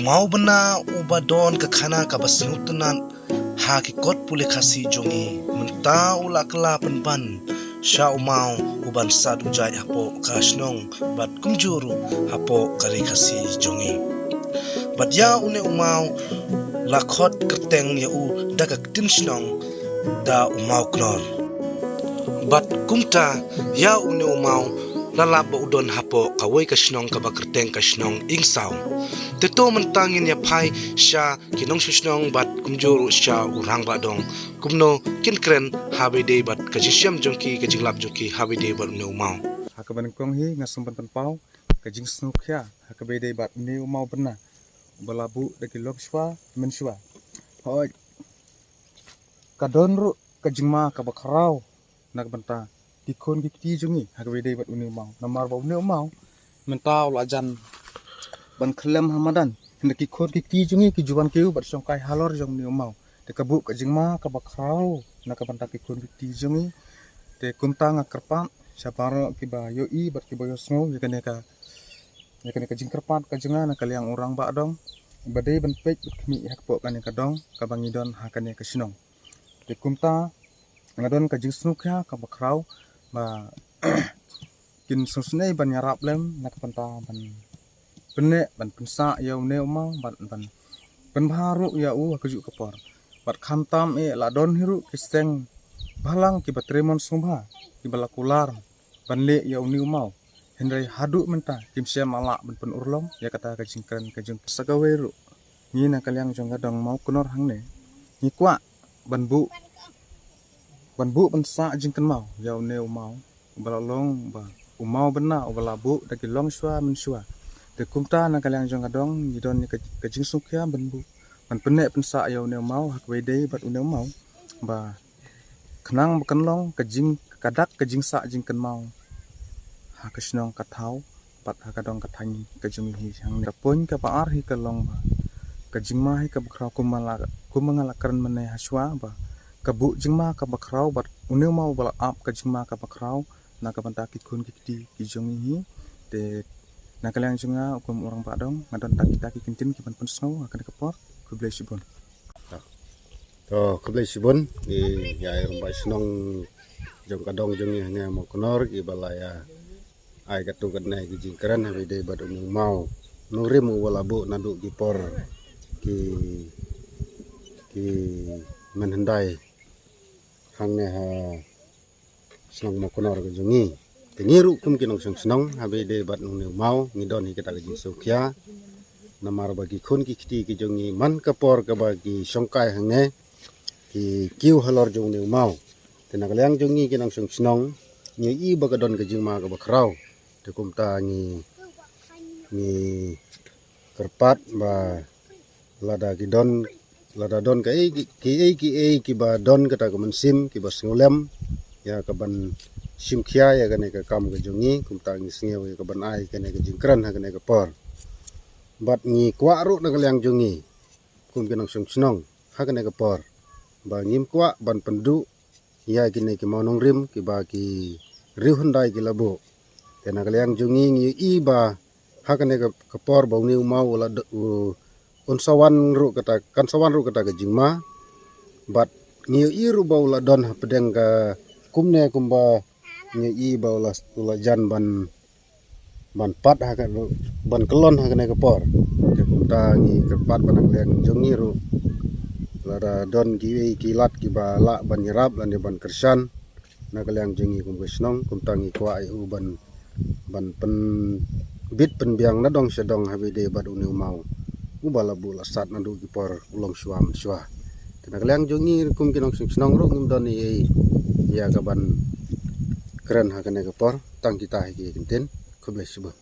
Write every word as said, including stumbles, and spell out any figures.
Maw bynna uba don ka khana kaba sngewtynnat ha ki kot pule Khasi jong ngi, mynta u la kylla pynban sha u maw uban sah dujai hapoh ka shnong bad kumjuh ruh hapoh ka ri Khasi jong ngi. Bad ïa une u maw la khot kyrteng ïa u da ka ktien shnong da u Maw Knor. Bad kumta ïa une u maw la lap ba u don hapoh kawei ka shnong kaba kyrteng ka shnong Ingsaw. Te to mynta ngin ïa phai sha ki nongshong shnong bad kumjuh ruh sha u rangbah dong kumno kin kren haba ïadei bad ka jingshem jong ki, ka jinglap jong ki haba ïadei bad une u maw. Ha kaba nyngkong hi nga sngewbha ban pynpaw ka jingsngewkhia ha kaba ïadei bad une u maw bynna uba la buh da ki longshuwa mynshwa. Hooid, ka don ruh ka jingma kaba khraw na ka bynta ki khun ki kti jong ngi ha kaba ïadei bad une u maw. Namar ba une u maw mynta u la jan ban khyllem ha madan, hynrei ki khun ki kti jong ngi ki ju wan kiew bad shongkai halor jong une u maw. Te ka buh ka jingma kaba khraw na ka bynta ki khun ki kti jong ngi. Te kumta nga kyrpad sha baroh kiba ïohi bad kiba ïohsngew ïa kane ka, ïa kane ka jingkyrpad ka jong nga na ka liang u rangbah dong ba dei ban peit bad khmih hapoh kane ka dong kaba ngi don ha kane ka shnong. Te kumta nga don ka jingsngewkhia kaba khraw ba kin sngewsynei ban ïarap lem na ka bynta ban pynneh ban pynsah ïa une u maw bad ban pynbha ruh ïa u ha kajuh ka por. Bad khamtam eh la don hi ruh ki seng bhalang kiba trei mon sngewbha kiba la kular ban leh ïa une u maw. Hynrei haduh mynta kim shym la lah ban pynurlong ïa kata ka jingkren ka jong ki. Sa kawei ruh ngi na ka liang jong ka dong Maw Knor hangne ngi kwah ban buh, ban buh ban sah jingkynmaw ïa une u maw uba la long ba u maw bynna uba la buh da ki longshuwa mynshwa. Te kumta na ka liang jong ka dong ngi don ïa ka, ka jingsngewkhia ban buh ban pynneh pynsah ïa une u maw ha kaba ïadei bad une u maw ba khnang ba kan long ka jing, ka dak ka jingsah jingkynmaw ha ka shnong ka thaw bad ha ka dong ka thaiñ ka jong ngi hi. Hangne ka point kaba ar hi ka long ba ka jingma hi kaba khraw kumba la, kumba nga la kren mynne hashwa ba ka buh jingma kaba khraw bad une u maw uba la ap ka jingma kaba khraw na ka bynta ki khun ki kti ki jong ngi hi. Te na ka liang jong nga kum u rangbah dong nga don tang kita ki kyntien kiban pynsngew ha kane ka por. Khublei shibun. To, khublei shibun ïa i rangbah shnong jong ka dong jong ngi hangne Maw Knor kiba la ïa ai katto katne ki jingkren haba ïadei bad une u maw nongrim uba la buh naduh ki por ki, ki mynhyndai hangne ha shnong Maw Knor ka jong ngi. Te ngi ruh kum ki nongshong shnong haba ïadei bad une u maw ngi don hi kata ka jingsngewkhia. Namar ba ki khun ki kti ki jong ngi man ka por kaba ki shongkai hangne ki kiew halor jong une u maw. Te na ka liang jong ngi ki nongshong shnong ngi ïohi ba ka don ka jingma kaba khraw. Te kumta ngi, ngi kyrpad ba lada ki don, lada don kaei ki, kiei kiei kiba don kata ka mynsiem kiba sngewlem ïa kaban shim khia ïa kane ka kam ka jong ngi, kumta ngi sngew ïa kaban ai kane ka jingkren ha kane ka por. Bad ngi kwah ruh na ka liang jong ngi kum ki nongshong shnong ha kane ka por ba ngim kwah ban pynduh ïa kine ki maw nongrim kiba ki riewhyndai ki la buh. Te na ka liang jong ngi ngi ïohi ba ha kane ka, ka por ba une u maw u la d-, u, un sa wan ruh kata, kan sa wan ruh kata ka jingma. Bad ngi ïohi ruh ba u la don hapdeng ka kumne kumba ngi ïohi ba u la, u la jan ban, ban pat ha ka, ban kyllon ha kane ka por. Te kumta ngi kyrpad ba na ka liang jong ngi ruh lada don kiwei ki lad kiba lah ban ïarap lane ban kyrshan na ka liang jong ngi kum ka shnong, kumta ngi kwah ïa u ban, ban pynbit pynbiang na dong sha dong haba ïadei bad une u maw uba la buh la sat naduh ki por u longshuwa mynshwa. Te na ka liang jong ngi kum ki nongshong shnong ruh ngim don ei ei ïa kaban kren ha kane ka por, tang kita hi ki kyntien. Khublei shibun.